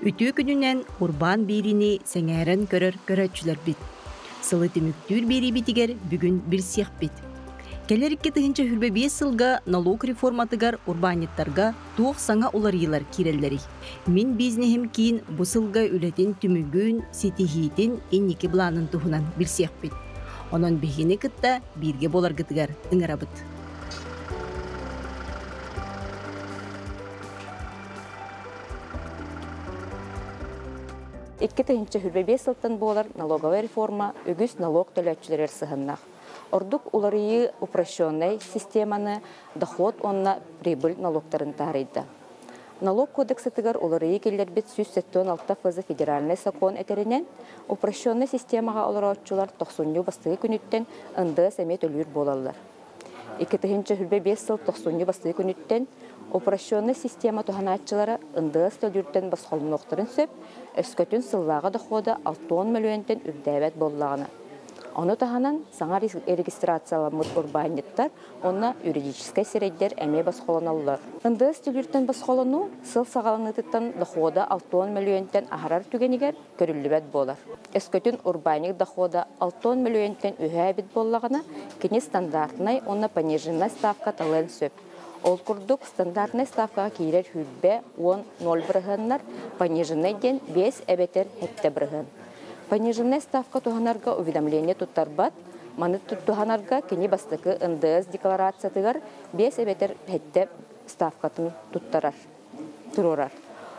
Үтүө күнүнэн урбаан биэриини сэҥээрэн көрөр көрөөччүлэрбит. Сылы түмүктүүр биэриибитигэр бүгүн билсиэхпит. Кэлэр 2025 сылга налог реформатыгар урбаанньыттарга туох саҥа уларыйыылар киирэллэрий? Мин бизнеһим киин бу сылга үлэтин түмүгүн, ситиһиитин, инники былаанын туһунан билсиэхпит. Онон биһигини кытта бииргэ буоларгытыгар ыҥырабыт. 2025 сылтан буолар налоговая реформа үгүс налог төлөөччүлэригэр сыһыннах. Ордук уларыйыы упрощеннай системаны доход уонна прибыль налогтарын таарыйда. Налог кодексатыгар уларыйыы киллэрбит 176 ФЗ федеральнай сокуон этэринэн, упрощеннай системаҕа олорооччулар тохсунньу бастакы күнүттэн НДС эмиэ төлүүр буолаллар. 2025 сыл тохсунньу бастакы күнүттэн упрощеннай система туһанааччылара НДС төлүүртэн босхолонуохтарын сөп, өскөтүн сыллааҕы дохода 60 мөлүйүөнтэн үрдээбэт буоллаҕына. Ону таһынан саҥа регистрацияламмыт урбаанньыттар уонна юридическай сирэйдэр эмиэ босхолоноллор. НДС төлүүртэн босхолонуу сыл саҕаланыытыттан дохода 60 мөлүйүөнтэн аһарар түгэнигэр көрүллүбэт буолар. Өскөтүн урбаанньык дохода 60 мөлүйүөнтэн үһэ эбит буоллаҕына, кини стандартнай уонна пониженнай ставка талыан сөп. Ол курдук, стандартнай ставкаҕа киирэр сүүрбэ уон ноль бырыһыаннар, пониженнай диэн биэс эбэтэр сэттэ бырыһыан. Пониженнай ставка туһанарга уведомление туттарбат, маны туһанарга кини бастакы НДС декларациятыгар биэс эбэтэр сэттэ ставкатын туттарар, туруорар.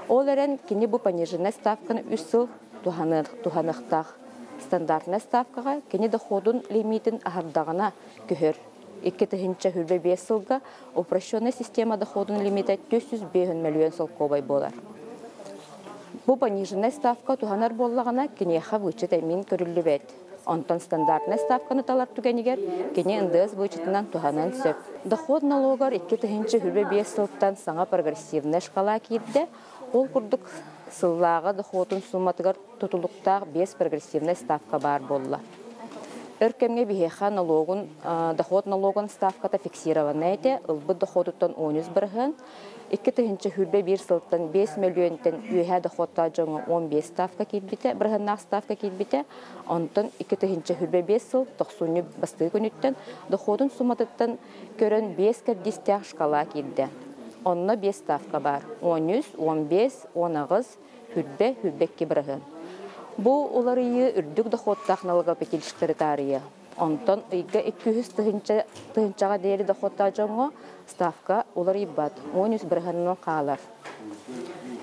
Ол эрэн кини бу пониженнай ставканы үс сыл туһаныахтаах. Стандартнай ставкаҕа кини доходун лимитин аһардаҕына көһөр. 2025 сылга упрощенная система доходун лимитэ 405 мөлүйүөн солкуобай буолар. Бу пониженная ставка туһанар буоллаҕына, киниэхэ вычет эмиин көрүллүбэт. Онтон стандартнай ставканы талар түгэнигэр кини НДС вычетынан туһаныан сөп. Доход налогар 2025 сылтан саҥа прогрессивная шкала киирдэ. Ол курдук сыллааҕы дохуотун сумматыгар тутулуктаах 5 прогрессивнай ставка баар буолла. Өр кэмҥэ биһиэхэ налогун, доход налогун ставката фиксированная этэ, ылбыт доходуттан 13 бырыһыан, 2021 сылтан 5 мөлүйүөнтэн үөһээ доходтаах дьоҥҥо 15 ставка киирбитэ, бырыһыаннаах ставка киирбитэ. Онтон 2025 сыл тохсунньу бастакы күнүттэн доходун сумматыттан көрөн 5 кэрдиистээх шкала киирдэ. Онно 5 ставка баар: 13, 15, 18, хүрбэ, хүрбэкки бырыһыан. Бу уларыйыы үрдүк доходтаах налогоплательщиктары таарыйа. Онтон ыйга 200 тыһыынчаҕа диэри доходтаах дьоҥҥо ставка уларыйбат, 13 бырыһыанынан хаалар.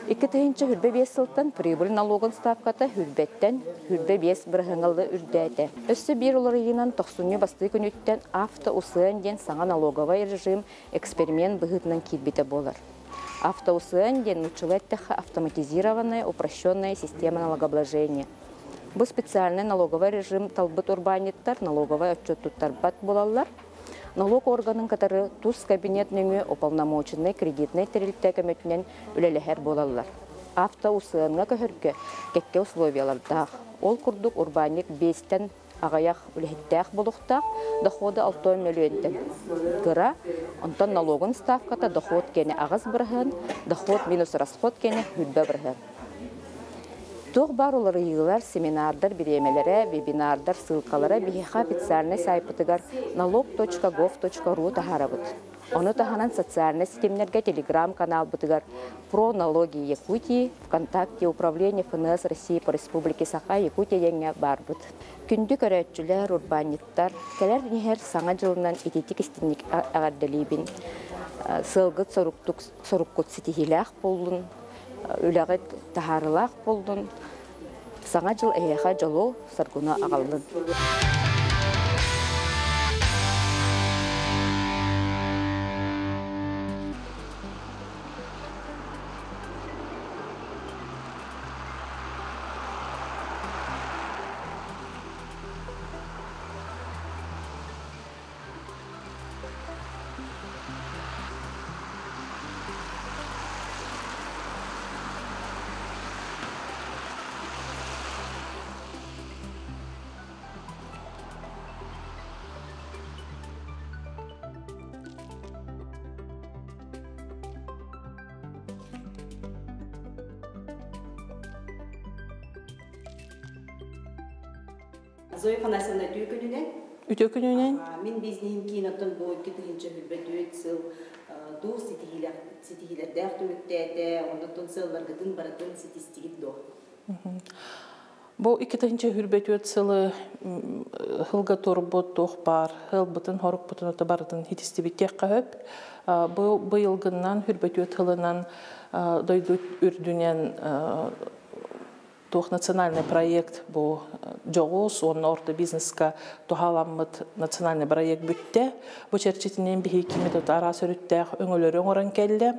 2025 сылтан прибыль налогын ставката хүрбэттэн хүрбэ биэс бырыһыаҥҥа үрдээтэ. Өссө биир уларыйыынан тохсунньу бастакы күнүттэн авто-УСН диэн саҥа налоговай режим эксперимент быһыытынан киирбитэ буолар. Авто-УСН диэн нууччалыы эттэххэ автоматизированная упрощенная система налогообложения. Бу специальный налоговый режим талбыт урбаанньыттар налоговай отчет туттарбат буолаллар. Налог органын кытары тус кабинет нөҥүө уполномоченнай кредитнай тэрилтэ көмөтүнэн үлэлэһэр буолаллар. Авто-УСН-ҥа көһөргө кэккэ условиялардаах. Ол курдук урбаанньык биэстэн аҕыйах үлэһиттээх буолуохтаах, дохода 6 мөлүйүөнтэн кыра, онтон налогун ставката доход киэнэ 8%, доход минус расход киэнэ 20%. Туох баар уларыйыылар, семинардар бириэмэлэрэ, вебинардар ссылкалара биһиэхэ официальнай сайтпытыгар налог.gov.ru таһаарабыт. Ону таһынан социальнай ситимнэргэ телеграм-каналбытыгар «Про налоги Якутии», ВКонтакте Управление ФНС России по Республике Саха Якутия диэҥҥэ баарбыт. Күндү көрөөччүлэр, урбаанньыттар, кэлэр иһэр Саҥа дьылынан итиитик истиҥник эҕэрдэлиибин. Сыалгыт соруккут ситиһиилээх буоллун, үлэҕит таһаарыылаах буоллун, Саҥа дьыл эһиэхэ дьолу, саргыны аҕаллын. Зоя Афанасьевна, үтүө күнүнэн. Үтүө күнүнэн. Мин бизнеһим киин оттон бу 2024 сыл туох ситиһиилэрдээх түмүктээтэ, оннуттан сыалларгытын барытын ситистигит дуо? Бу 2024 сылы хылга турбут туох бар, хылбытын, хорукпутун ото барытын хитистибит хөп. Бу быйылгыннан хүрбөтүөт хылынан дойду үрдүнэн туох национальный проект, бу дьоҕус уонна орто бизнеска туһаламмыт национальный проект бүттэ. Бу чэрчитинэн биһи кимит араас өрүттээх өҥөлөрү оҥорон кэллэ.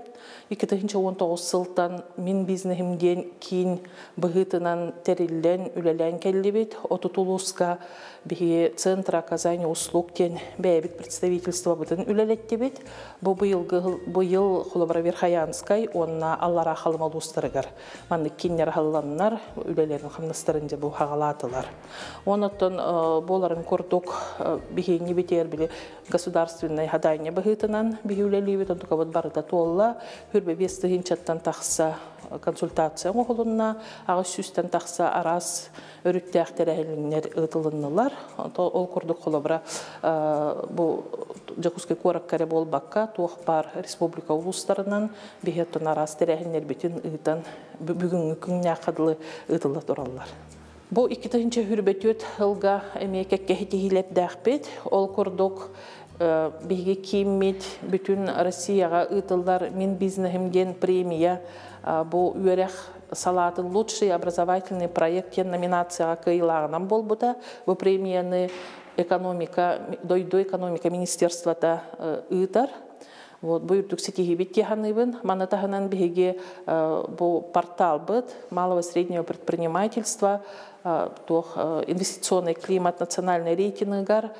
2019 сылтан Мин бизнеһим диэн киин быһыытынан тэриллэн үлэлээн кэллибит. Отут улууска биһи Центр оказания услуг диэн бэйэбит представительствобытын үлэлэттибит. Бу быйылгы быйыл холобура Верхоянскай уонна Аллара Халыма улуустарыгар маннык киннер халланнар үлэлэрин хамнастарын дьэ бу хагалаатылар. Оннуттан буоларын курдук биһиини битер били государственный хадайня быһыытынан биһи үлэлиибит, онтукабыт барыта туолла. 25 тыһыынчаттан тахса консультация оҥоһулунна, 800-тэн тахса араас өрүттээх тэрээһиннэр ыытылыннылар. Ол курдук холобура бу Дьокуускай куоракка эрэ буолбакка, туох бар республика улуустарынан биһи оттон араас тэрээһиннэр бүтүн ыытан бүгүҥҥү күҥҥэ хадылы ыытылла тураллар. Бу 2024 сылга эмиэ кэккэ ситиһиилэрдээхпит. Ол курдук биһиги кииммит бүтүн Россияҕа ыытыллар Мин бизнеһим диэн премия бу үөрэх салаатын лучший образовательный проект диэн номинацияҕа кыайыылааҕынан буолбута. Бу премияны экономика, дойду экономика министерствота ыытар. Вот, бу үрдүк ситиһиибит тиһаныбын. Маны таһынан биһиги бу порталбыт малого среднего предпринимательства туох инвестиционный климат национальный рейтингар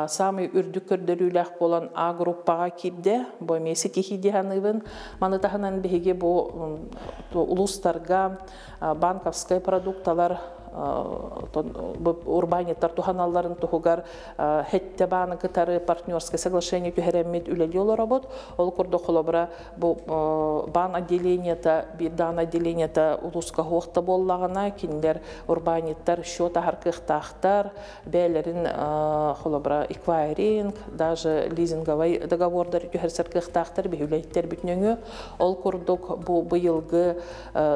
самый үрдүк көрдөрүүлээх болан А группаға кирде, бу эмиэ ситиһии диһаныбын. Маны таһынан биһиги бу улуустарга банковскай продукталар урбаанньыттар туһаналларын туһугар хетте бааны кытары партнерское соглашение түһэрэммит үлэлии олоробут. Ол курдук холобура бу баан отделениета, биир даан отделениета улууска хуохта буоллаҕына, кинилэр урбаанньыттар счет аһар кыахтаахтар, бээлэрин холобура эквайринг, даже лизинговый договордар түһэрсэр кыахтаахтар биһүлэйттэр бүтнөҥү. Ол курдук бу быйылгы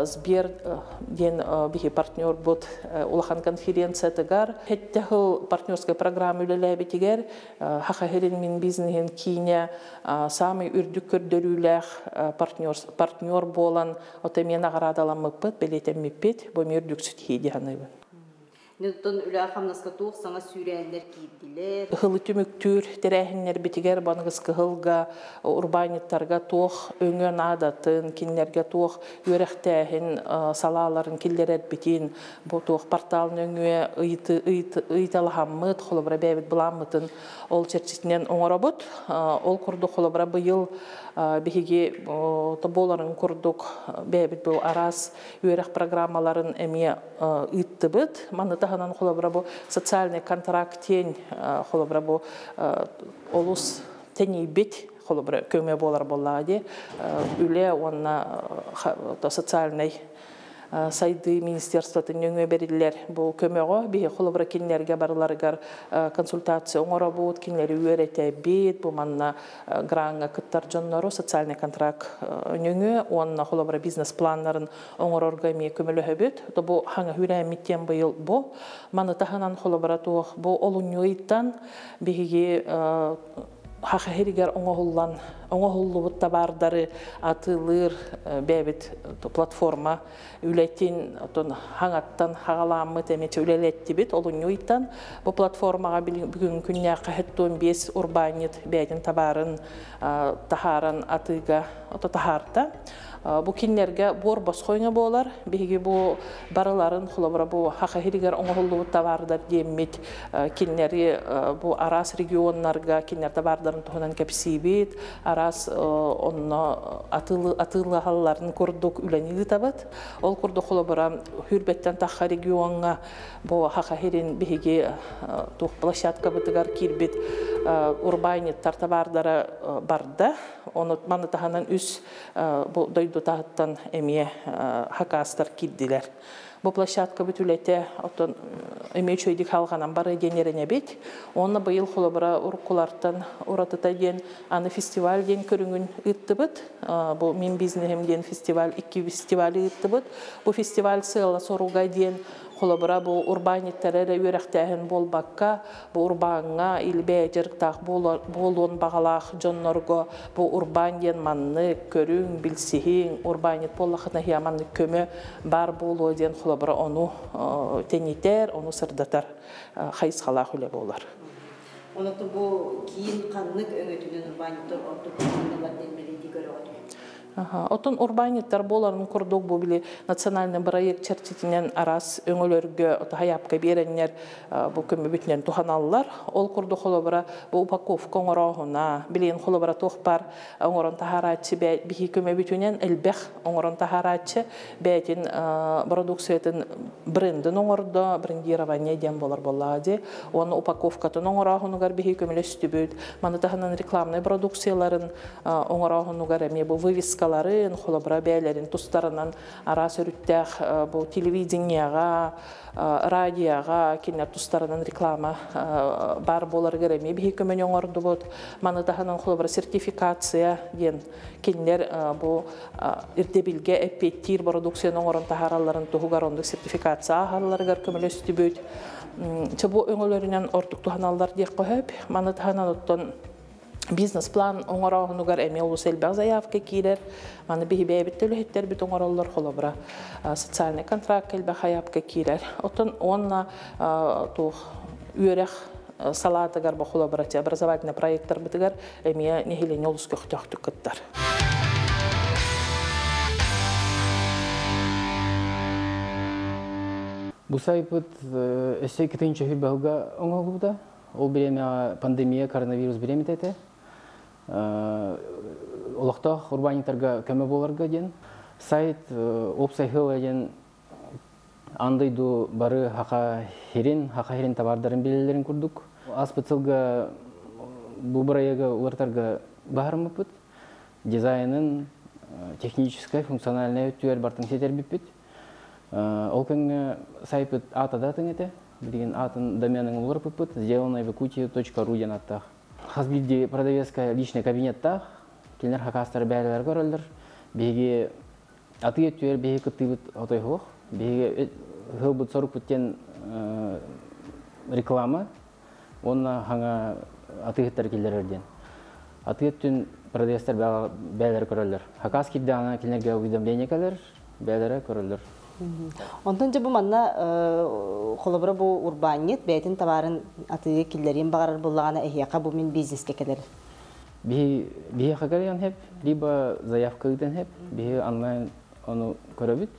Сбер диэн биһи партнер бут улахан конференциятыгар хетте хыл партнерская программа үлэлээбитигэр хахахирин Мин бизнеһин киине самый үрдүк көрдөрүүлээх партнер буолан отемиэ наҕараадаламмыппыт, бэлиэтэммиппит, бу эмиэ үрдүк ситиһии диһаныыбын. Нөттон үлэ хамнаска туох саҥа сүүрээннэр киирдилэр? Хылы түмүктүүр тэрээһиннэр битигэр баныгыс кыһылга урбаанньыттарга туох өҥө наадатын, кинилэргэ туох үөрэхтээһин салааларын киллэрэр битин, бу туох портал нөҥүө ыйталаһаммыт, холобура бэйэбит былааммытын ол чэрчитинэн оҥоробут. Ол курдук холобура быйыл биһиги тоболарын курдук бэйэбит бу араас үөрэх программаларын эмиэ ыыттыбыт. Маны таһынан холобура бу социальный контракт тиэн холобура бу олус тэнийбит холобура көмө буолар буоллаҕа дии. Үлэ уонна социальный сайды министерствотын нөҥүө бериллер бу көмөҕө биһи холобура кинилэргэ барыларыгар консультация оҥоробут, кинилэри үөрэтэбит, бу манна граҥҥа кыттар дьоннору социальный контракт нөҥүө уонна холобура бизнес планнарын оҥорорго эмиэ көмөлөһөбүт. То бу хаҥа хүүрээммиттиэн быйыл бу. Маны таһынан холобура туох бу олунньу биһиги хахахиригер оҥоһуллан оҥоһуллубут табаардары атыылыыр бэйэбит платформа үлэтин отон хаҥаттан хагалааммыт эмиэ үлэлэттибит олунньуйтан. Бу платформаҕа бүгүн күннээххэ 75 урбаанньыт бэйэтин табаарын таһааран атыыга ото таһаарта. Бу кинилэргэ буор босхойҥа буолар. Биһиги бу барыларын холобура бу хахахиригер оҥоһуллубут табаардар диэммит кинилэри бу араас регионнарга кинилэр табаардарын туһунан кэпсиибит, араас онно атыылаһалларын курдук үлэни ыытабыт. Ол курдук холобура хүрбэттэн тахха региоҥҥа бу хахахирин биһиги туох площадкабытыгар киирбит Урбаанньыттар табаардара барда. Оны маны таһынан үс бу дойду таһыттан эмиэ хакаастар киирдилэр. Бу площадка бүтүлэтэ оттон эмиэ үчүгэйдик халҕанан бары диэн эрэнэбит. Онно быйыл холобура уруккулартан уратыта диэн аны фестиваль диэн көрүҥүн ыыттыбыт. Бу Мин бизнеһим диэн фестиваль, икки фестивали ыыттыбыт. Бу фестиваль сыала соруга диэн холобура бу урбаанньыттары эрэ үөрэхтээһин буолбакка, бу урбааҥҥа илбээ дьарыктаах буолуон баҕалаах дьоннорго бу урбаан диэн маннык көрүҥ, билсиһиҥ, урбаанньыт буоллахына хия маннык көмө баар буолуо диэн холобура ону тэнитэр, ону сырдатар хайысхалаах үлэ буолар. Онон бу киин ханнык өҥөтүнэн урбаанньыттар ордук туһаналлар диэн бэлиэтии көрөҕүт? Отон урбаанньыттар буоларын курдук бу били национальный проект чэрчитинэн араас өҥөлөргө хаябка биэрэннэр бу көмөбүтүнэн туһаналлар. Ол курдук холобура бу упаковка оҥорооһуна, билиэн холобура туох бар оҥорон таһаарааччы биһи көмөбүтүнэн элбэх оҥорон таһаарааччы бэйэтин продукциятын брендин оҥордо, брендирование диэн болар боллаа ди. Оны упаковкатын оҥорооһунугар биһи көмөлөстүбүт. Маны таһынан рекламный продукцияларын оҥорооһунугар эмиэ бу вывескаларын, холобура бээлерин тустарынан араас өрүттээх бу телевидениеға, радиоға кинилэр тустарынан реклама бар боларыгар эмиэ биһи көмөнү оҥордубут. Маны таһынан холобура сертификация диэн кинилэр бу ирдэбилгэ эппиэттиир продукцияны оҥорон таһааралларын туһугар оннук сертификация ааһалларыгар көмөлөстүбүт. Чэ бу өҥөлөрүнэн ордук туһаналлар диэх көһөп. Маны таһынан оттон бизнес-план оҥорооһунугар эмиэ олус элбэх заявка киирэр. Маны биһи бэйэбит төлөһүттэрбит оҥороллор холобура социальный контракт элбэх хаябка киирэр. Оттон уонна туох үөрэх салаатыгар бу холобура образовательный проекттарбытыгар эмиэ нэһилиэнньэ олус көхтөөхтүк кыттар. Бу сайпыт өссө иккитинчи хүрбэһылга оҥоһуллубута. Ол бириэмэҕэ пандемия, коронавирус бириэмэтэ этэ. Олохтоох урбаанньыктарга көмө буоларга диэн. Сайт уопсай сыала диэн аан дойду бары хаха хирин, хаха хирин табаардарын билэллэрин курдук. Ааспыт сылга бу бырайыагы уларытарга баһарыммыппыт. Дизайнын техническай, функциональнай өттүгэр бартын ситэрбиппит. Ол кэмҥэ сайпыт аата да атын этэ. Билигин атын доменын уларыппыппыт сделанное в Якутии.ру диэн аттаах. Хас биирдии продавецка личный кабинеттаах. Кинилэр хакаастары бээлэлэр көрөллөр. Биһиги атыы өттүгэр биһиги кыттыыбыт отой суох. Биһиги ыһылбыт сорукпут диэн реклама уонна хаҥа атыыһыттары киллэрэр диэн. Атыы өттүн продавецтар бээлэлэр көрөллөр. Хакаас киирдэҕинэ кинилэргэ уведомление кэлэр, бээлэрэ көрөллөр. Онтон дьэ бу манна холобура бу урбаанньыт бэйэтин табаарын атыыга киллэриэн баҕарар буоллаҕына эһиэхэ бу мин бизнеске кэлэр. Биһиэхэ кэлиэн сөп, либо заявка ыытан сөп, биһи онлайн ону көрөбүт.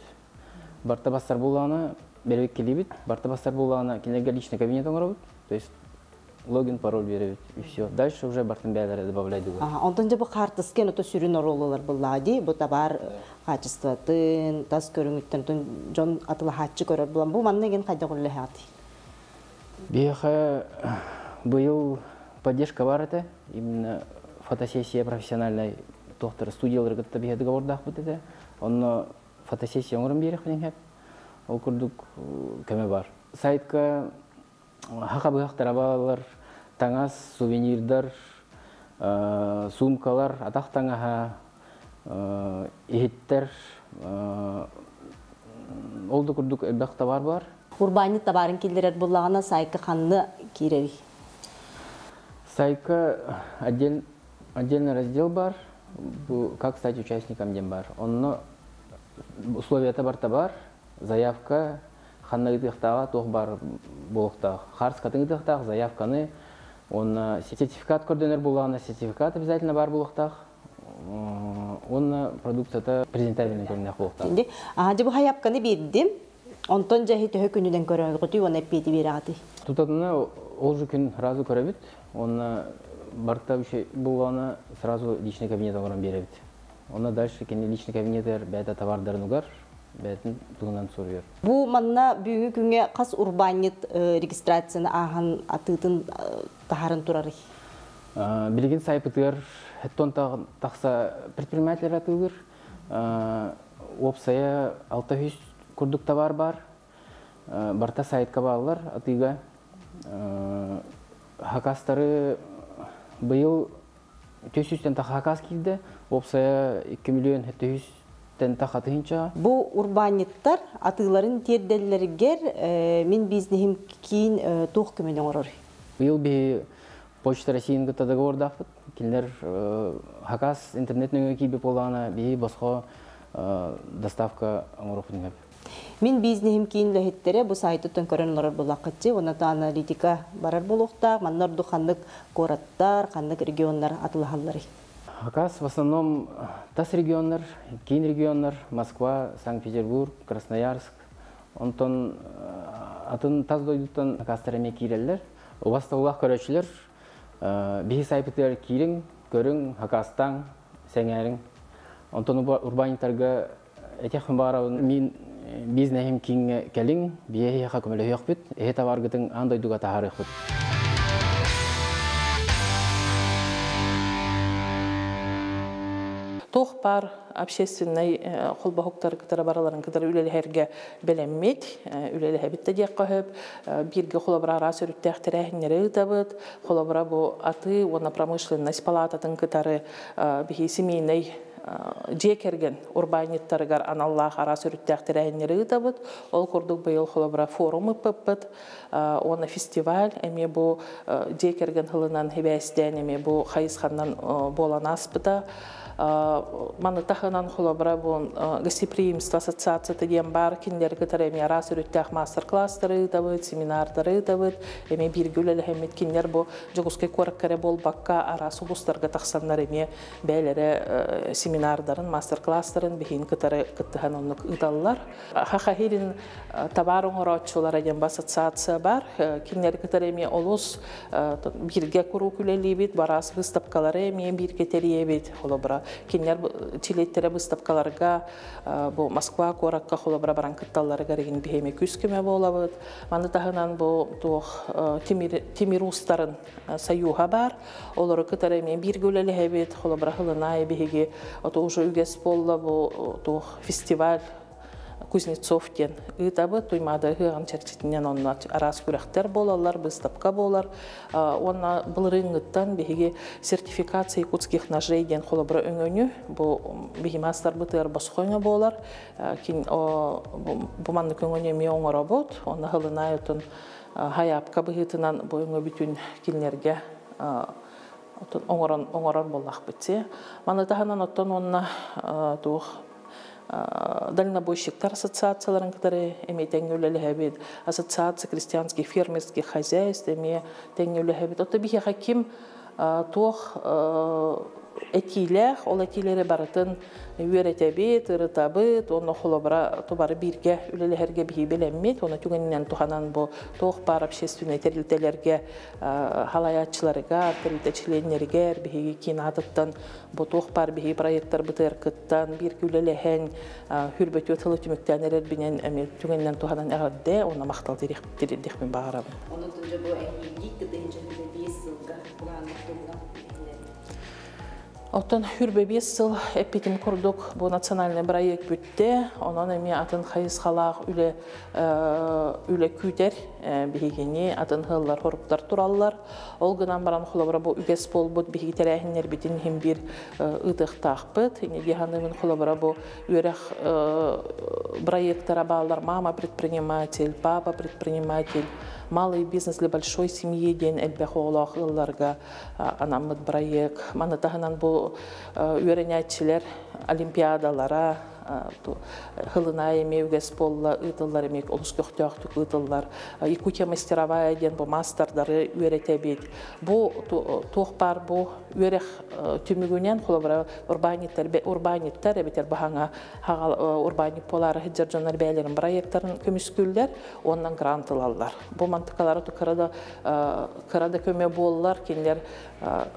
Барта бастар буоллаҕына бэрбиккилиибит, барта бастар буоллаҕына кинилэргэ личный кабинет оҥоробут, то есть логин, пароль биэрэбит, и все. Дальше уже бартын бээлэрэ добавляй дугу. Онтон дьэ бу хаартыска ото сүрүн оруолулар буллаҕа дии, бу табаар хаачыстыбатын, тас көрүҥүттэн дьон атылаһааччы көрөр булан бу манна ген хайдах үллэһэҕитий? Биһиэхэ быйыл поддержка бар этэ, именно фотосессия профессиональный тохтор студиялары кытта биһиэ договордаахпыт этэ. Онно фотосессия оҥорон биэриэхпин сөп. Ол курдук көмө бар. Сайтка хаха быһахтара баалар, таҥас, сувенирдар, сумкалар, атах таҥаһа, иһиттэр, ол да курдук элбэх товар бар. Урбаанньыт табаарын киллэрэр буллаҕына сайтка ханны киирэрий? Сайтка отдельный раздел бар, бу как стать участником диэн бар. Онно условията барта бар, заявка ханна ыытыахтааҕа туох бар буолуохтаах. Харскатын ыытыахтаах заявканы, онно сертификат көрдөнөр буоллаҕына сертификат обязательно бар буолуохтаах. Онно продукцията презентабельный көрүнэх буолуохтаах. Аха дьэ бу хаябканы биэрдим. Онтон дьэһи төһө күнүнэн көрөҕүтүй уонна эппиэти биэрэҕитий? Тутатына ол же күн сразу көрөбүт. Онно барта үчүгэй буоллаҕына сразу личный кабинет оҥорон биэрэбит. Онно дальше кини личный кабинетигэр бэйэтэ товардарын угар, бэйэтин туһунан суруйар. Бу манна бүгүҥҥү күҥҥэ хас урбаанньыт регистрацияны ааһан атыытын таһарын турарый? Билигин сайпытыгар хеттон тахса предприниматель атыылыр. Уопсайа 600 курдук товар бар. Барта сайтка бааллар атыыга. Хакастары быйыл 400-тен таха хакас киирде. Уопсайа 2 миллион 700-тен таха тыһынча. Бу урбаанньыттар атыыларын тиэрдэллэригэр мин бизнеһим киин туох көмөнү оҥорор? Быйыл биһи Почта Россияны кытта договордаахпыт. Кинилэр хакас интернет нөҥүө киирбит буоллаҕына, биһи босхо доставка оҥоруохпутун сөп. Мин бизнеһим киин үлэһиттэрэ бу сайтыттан көрөн олорор буоллаххытчы, уонна аналитика барар буолуохтаах, манна ордук ханнык куораттар, ханнык регионнар атылаһалларый? Хакас в основном тас регионнар, киин регионнар, Москва, Санкт-Петербург, Красноярск, онтон атын тас дойдуттан хакастар эмиэ киирэллэр. Убастабыллаах көрөөччүлэр, биһи сайпытыгар киириҥ, көрүҥ, хакастааҥ, сэҥээриҥ. Онтон урбаанньыктарга этиэхпин баҕарабын, мин бизнеһим кииҥҥэ кэлиҥ, биһиэхэ көмөлөһүөхпүт, эһи табааргытын аан дойдуга таһаарыахпыт. Туох баар общественнай холбоһуктар кытары бараларын кытары үлэлэһэргэ бэлэммит, үлэлэһэбит да диэххэ сөп. Бииргэ холобура араас өрүттээх тэрээһиннэри ыытабыт. Холобура бу атыы уонна промышленность палататын кытары биһи семейный дьиэ кэргэн урбаанньыттарыгар аналлаах араас өрүттээх тэрээһиннэри ыытабыт. Ол курдук быйыл холобура форум ыппыппыт уонна фестиваль эмиэ бу дьиэ кэргэн сылынан сибээстээн эмиэ бу хайысханан буолан ааспыта. Маны таһынан холобура бу гостеприимство ассоциацията диэн баар, кинилэри кытары эмиэ араас өрүттээх мастер-класстары ыытабыт, семинардары ыытабыт, эмиэ бииргэ үлэлэһэммит. Кинилэр бу Дьокуускай куоракка эрэ буолбакка араас улуустарга тахсаннар эмиэ бэйэлэрэ семинардарын, мастер-класстарын биһиин кытары кыттыһан оннук ыыталлар. Хахахирин табаар оҥорооччулара диэн ассоциация бар. Кинилэри кытары эмиэ олус бииргэ куруук үлэлиибит, бараас выставкалары эмиэ бииргэ тэрийэбит. Холобура, кинилэр чилиэттэрэ выставкаларга бу Москва куоракка холобура баран кытталларыгар игин биһиэми күүс көмө буолабыт. Маны таһынан бу туох тимир уустарын союһа бар. Олору кытары эмиэ бииргэ үлэлэһэбит. Холобура хылынай биһиги ото уже үгэс буолла бу туох фестиваль Кузнецов диэн ыытабыт. Туймаада ыһыаҕын чэрчитинэн онно араас күрэхтэр буолаллар, выставка буолар. Уонна былырыыҥҥыттан биһиги сертификация якутских ножей диэн холобура өҥөнү бу биһи маастарбытыгар босхо өҥө буолар. Бу маннык өҥөнү эмиэ оҥоробут. Онно хылынай отун хайаапка быһыытынан бу өҥө бүтүн кинилэргэ оҥорон оҥорор буоллахпыт. Маны таһынан оттон уонна туох дальнобойщиктар ассоциацияларын кытары эмиэ тэҥҥэ үлэлэһэбит, ассоциация крестьянских фермерских хозяйств эмиэ тэҥҥэ үлэлэһэбит. Ото биһиэхэ ким туох этиилээх, ол этиилэри барытын үөрэтэбит, ырытабыт, уонна холобура тубары бииргэ үлэлэһэргэ биһи билэммит, уонна түгэнинэн туханан бу туох баар общественный тэрилтэлэргэ халаяччыларыгар, тэрилтэ чилиэннэригэр биһиги киин аатыттан бу туох баар биһиги проекттарбытыгар кыттан, бииргэ үлэлэһэн, хүрбөтүө тылы түмүктээн эрэрбинэн эмиэ түгэнинэн туһанан эҕэрдэ уонна махтал тириэрдиэхпин баҕарабын. Онон бу эһиги 2-5 сылга планнар туһунан. Оттон 25 сыл эппитим курдук бу национальный проект бүттэ, онон эмиэ атын хайысхалаах үлэ үлэ күүтэр биһигини атын хыллар хоруктар тураллар. Ол гынан баран холобура бу үгэс буолбут биһиги тэрээһиннэрбитин иһин биир ыытыахтаахпыт. Инники холобура бу үөрэх проекттара бааллар: мама предприниматель, папа предприниматель, малый бизнес для большой семьи диэн элбэх оҕолоох ыалларга анаммыт проект. Маны таһынан бу үөрэнээччилэр олимпиадалара хылынай эмиэ үгэс буолла ыытыллар, эмиэ олус көхтөөхтүк ыытыллар. Якутия мастеровая диэн бу мастардары үөрэтэбит. Бу туох баар бу үөрэх түмүгүнэн холобура урбаанньыттар урбаанньыттар эбэтэр баһаҥа урбаанньыт буолаары сылдьар дьоннор бэйэлэрин проекттарын көмүскүүллэр уонна грант ылаллар. Бу мантыкалары кыра да көмө буоллар, кинилэр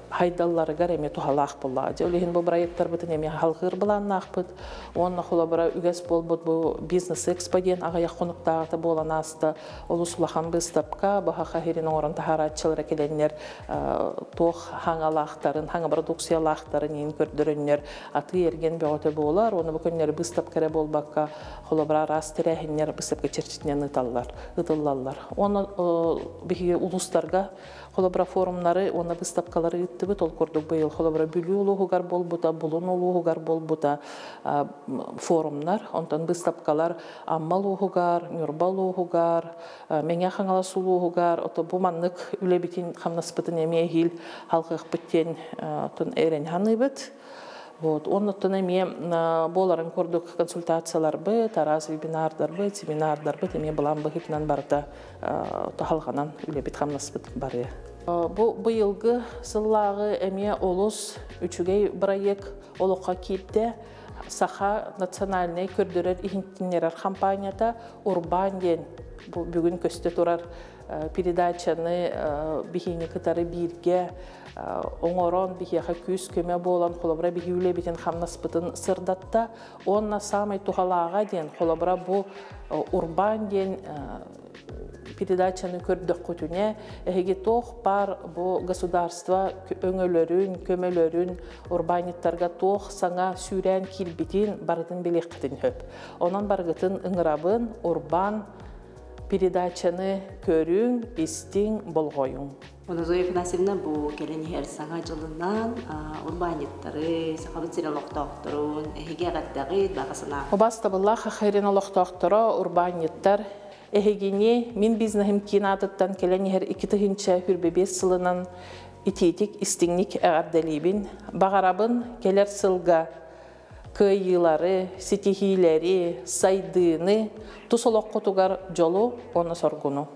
хайдалларыгар эмиэ туһалаах буоллаҕа. Дьэ, ол иһин бу проекттарбытын эмиэ халҕыыр былааннаахпыт. Уонна Онно холобура үгэс буолбут бу бизнес экспо диэн аҕыйах хонуктааҕыта буолан ааста. Олус улахан быыстапка, бу Саха сирин оҥорон таһаарааччылара кэлэннэр туох хаҥалаахтарын, хаҥа продукциялаахтарын иин көрдөрөннөр атыы эргиэн бөҕөтө буолар. Уонна бу күннэри быыстапка эрэ буолбакка, холобура араас тэрээһиннэр быыстапка чэрчитинэн ыыталлар, ыытыллаллар. Уонна биһиги улуустарга холобура форумнары уонна быыстапкалары ыыттыбыт. Ол курдук быйыл холобура Бүлүү улууһугар буолбута, Булун улууһугар буолбута форумнар, онтон быыстапкалар Амма улууһугар, Ньурба улууһугар, Мэҥэ Хаҥалас улууһугар, ото бу маннык үлэбитин хамнаспытын эмиэ эһиил халҕыахпыт диэн отон эрэн ханыыбыт. Вот. Оннуттан эмиэ буоларын курдук консультацияларбыт, араас вебинардарбыт, семинардарбыт эмиэ былаан быһыытынан барыта халҕанан үлэбит хамнаспыт барыа. Бу быйылгы сыллааҕы эмиэ олус үчүгэй бырайыак олоххо киирдэ. Саха национальнай көрдөрөр иһитиннэрэр хампаанньата Урбаан диэн бу бүгүн көстө турар передачаны биһиини кытары бииргэ оҥорон биһиэхэ күүс-көмө буолан холобура биһи үлэбитин хамнаспытын сырдатта. Уонна саамай туһалааҕа диэн холобура бу Урбаан диэн передачаны көрдөххүтүнэ эһиги туох баар бу государство өҥөлөрүн, көмөлөрүн, урбаанньыттарга туох саҥа сүүрээн киирбитин барытын билиэххитин сөп. Онон барыгытын ыҥырабын Урбаан передачаны көрүҥ, истиҥ, болҕойуҥ. Онно Зоя Афанасьевна бу кэлэн иһэр Саҥа дьылынан урбаанньыттары, Сахабыт сирин олохтоохторун эһиги эҕэрдэҕит, баҕа санааҕыт. Убаастабыллаах Хахырин олохтоохторо, урбаанньыттар, эһигини Мин бизнеһим киин аатыттан кэлэн иһэр 2025 сылынан итиитик, истиҥник эҕэрдэлиибин. Баҕарабын кэлэр сылга кыайыылары, ситиһиилэри, сайдыыны, тус олоххутугар дьолу уонна соргуну.